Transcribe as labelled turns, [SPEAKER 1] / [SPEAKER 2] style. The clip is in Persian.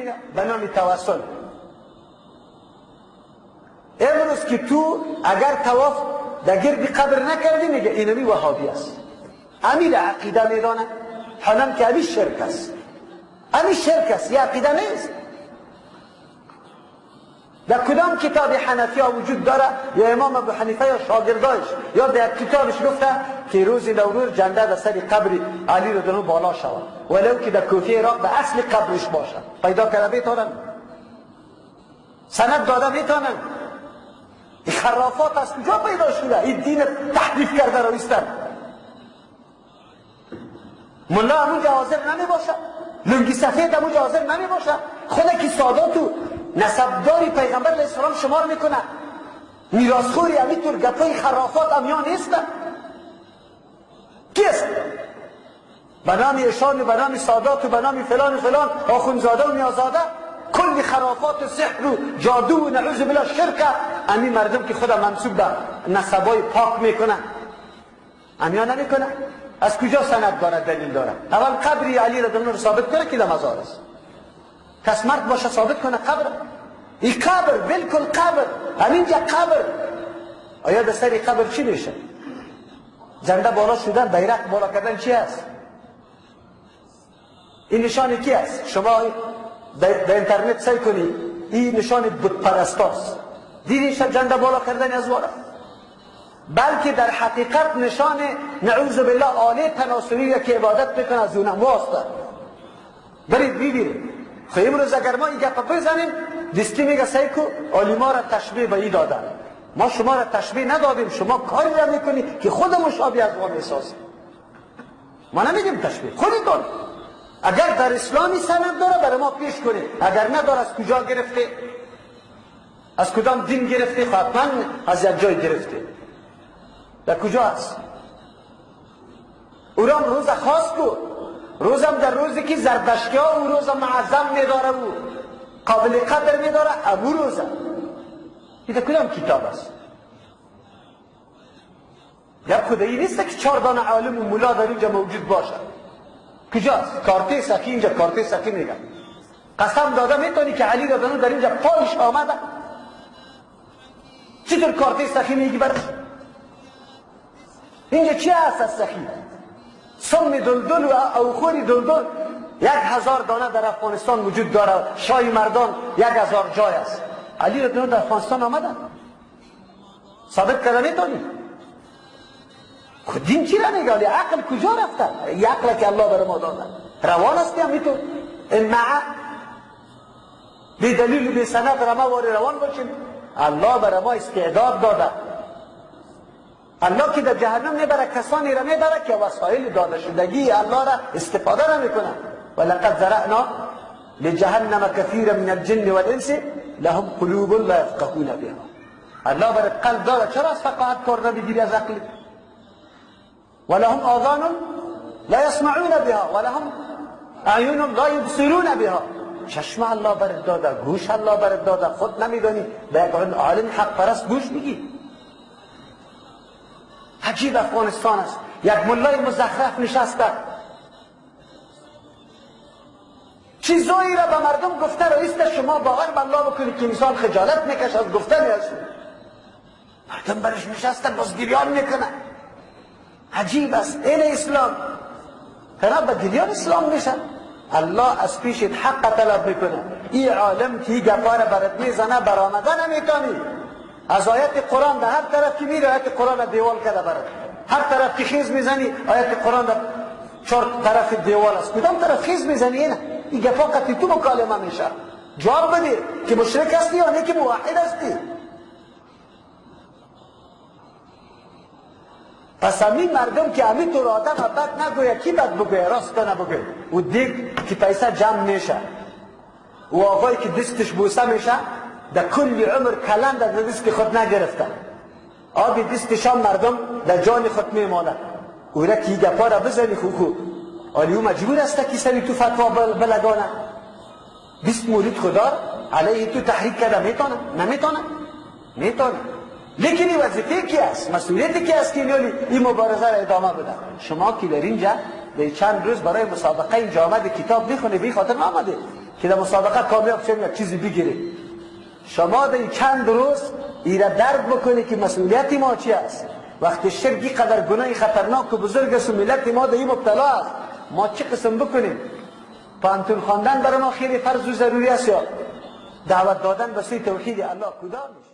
[SPEAKER 1] دیگه به نام توسل. امروز که تو اگر طواف در گرد قبر نکردی میگه اینمی وهابی است، امیر عقیده میدانه، حالم که امی شرک است، امی شرک است، یه عقیده نیست. در کدام کتاب حنفی ها وجود داره یا امام ابو حنیفه یا شاگردایش یا در کتابش گفته که روز نوروز جنده در سر قبر علی رضی الله بالا شود، ولو که در کوفه عراق به اصل قبرش باشه، پیدا کرده میتونن، سند داده میتونن. این خرافات از کجا پیدا شده؟ این دین تحریف کرده رویستن. ملا همونجا حاضر نمی باشه، لنگی سفید همونجا حاضر نمی باشه، خود که سادات و نسبداری پیغمبر علیه السلام شمار میکنه، میراثخوری همینطور گپای خرافات امیان نیستن. کی است؟ به نام ایشان و به نام سادات و به نام فلان و فلان، آخوندزاده و نیازاده، کلی خرافات و سحر و جادو و نعوذ بالله شرک. امی مردم که خدا منسوب به نسبای پاک میکنه، امیا نمیکنه. از کجا سند داره، دلیل داره؟ اول قبری علی رضی الله عنه ثابت کنه که در مزار است. کس مرد باشه ثابت کنه قبر. این قبر بالکل قبر، همینجا قبر. آیا در سر قبر چی میشه؟ جنده بالا شدن، بیرق بالا کردن چی است؟ این نشان کی است؟ شما در اینترنت سعی کنی، این نشان بت پرستاست. دیدی جنده بالا کردن از وارا؟ بلکه در حقیقت نشان نعوذ بالله آله تناسلی که عبادت میکنه از اونم واسطه. برید ببینید. خب امروز اگر ما این گپ بزنیم، دستی میگه سعی کو عالما را تشبیه به این دادن. ما شما را تشبیه ندادیم، شما کاری را میکنی که خود مشابه از ما میسازی. ما نمیگیم تشبیه، خودتون. اگر در اسلامی سند داره برای ما پیش کنید، اگر نداره از کجا گرفته؟ از کدام دین گرفته؟ حتما از یک جای گرفته. در کجا است؟ او را روز خاص بود، روزم در روزی که زردشتی ها او روز معظم میداره و قابل قدر میداره، ابو روزم. این در کدام کتاب است؟ یک خدایی نیست که 4 دانه عالم و مولا در اینجا موجود باشد. کجاست؟ کارته سخی اینجا، کارته سخی میگه. قسم داده میتونی که علی رضی در اینجا پایش آمده. چطور کارته سخی میگی برش؟ اینجا چی هست از سخی؟ سم دلدل و اوخوری دلدل 1000 دانه در افغانستان وجود داره. شای مردان 1000 جای است. علی رضی در افغانستان آمده، ثابت کرده میتونی؟ خود دین چی را میگه؟ عقل کجا رفته؟ این عقل که الله بر ما داده روان است هم میتون این مع بی دلیل و بی سند رما واری روان باشیم. الله بر ما استعداد داده. الله که در جهنم میبره کسانی را میبره که وسایل داده شدگی الله را استفاده نمیکنه. ولقد ذرأنا لجهنم كثيرا من الجن والانس لهم قلوب لا يفقهون بها. الله بر قلب داده، چرا از فقاهت کار نمیگیری از عقل؟ ولهم آذان لا يسمعون بها ولهم اعین لا يبصرون بها. چشم الله برات داده، گوش الله برات داده، خود نمیدانی به یک عالم حق پرست گوش میگی. عجیب افغانستان است. یک ملای مزخرف نشسته چیزایی را به مردم گفته رئیس، شما باور به الله بکنید که انسان خجالت میکشه از گفتن از مردم برش نشسته باز گریان میکنه. عجیب است. این اسلام تنها به گریان اسلام میشن. الله از پیشت حق طلب میکنه. این عالم که این گپا را برات میزنه برآمده نمیتونی. از آیت قرآن در هر طرف که میری آیت قرآن را دیوال کرده برات، هر طرف که خیز میزنی آیت قرآن در 4 طرف دیوال است. کدام طرف خیز میزنی؟ اینه این گپا قطعی تو مکالمه میشه. جواب بده که مشرک هستی یا نه که موحد هستی. پس همین مردم که همین طور آدم بد نگویه، کی بد بگویه؟ راست نبگویه. و دیگ که پیسه جمع میشه و آقایی که دستش بوسه میشه در کل عمر کلند در دست خود نگرفته، آبی دستش هم مردم در جان خود میمانه. او را که گپا را بزنی خو خو آلی او مجبور است که سری تو فتوا بلگانه. 20 مورد خدا علیه تو تحریک کرده میتونه؟ نمیتونه؟ میتونه. لیکن این وظیفه کی است؟ مسئولیت کی است که این مبارزه را ادامه بده؟ شما که در اینجا در چند روز برای مسابقه اینجا آمده کتاب میخونه، بی خاطر نامده. که در مسابقه کامیاب شویم یک چیزی بگیریم. شما در چند روز ایره درک بکنی که مسئولیت ما چی است. وقتی شرک قدر گناه خطرناک و بزرگ است و ملت ما در این مبتلا است، ما چه قسم بکنیم؟ پانتون خواندن برای ما خیلی فرض و ضروری است یا دعوت دادن به سوی توحید الله؟ کدامش؟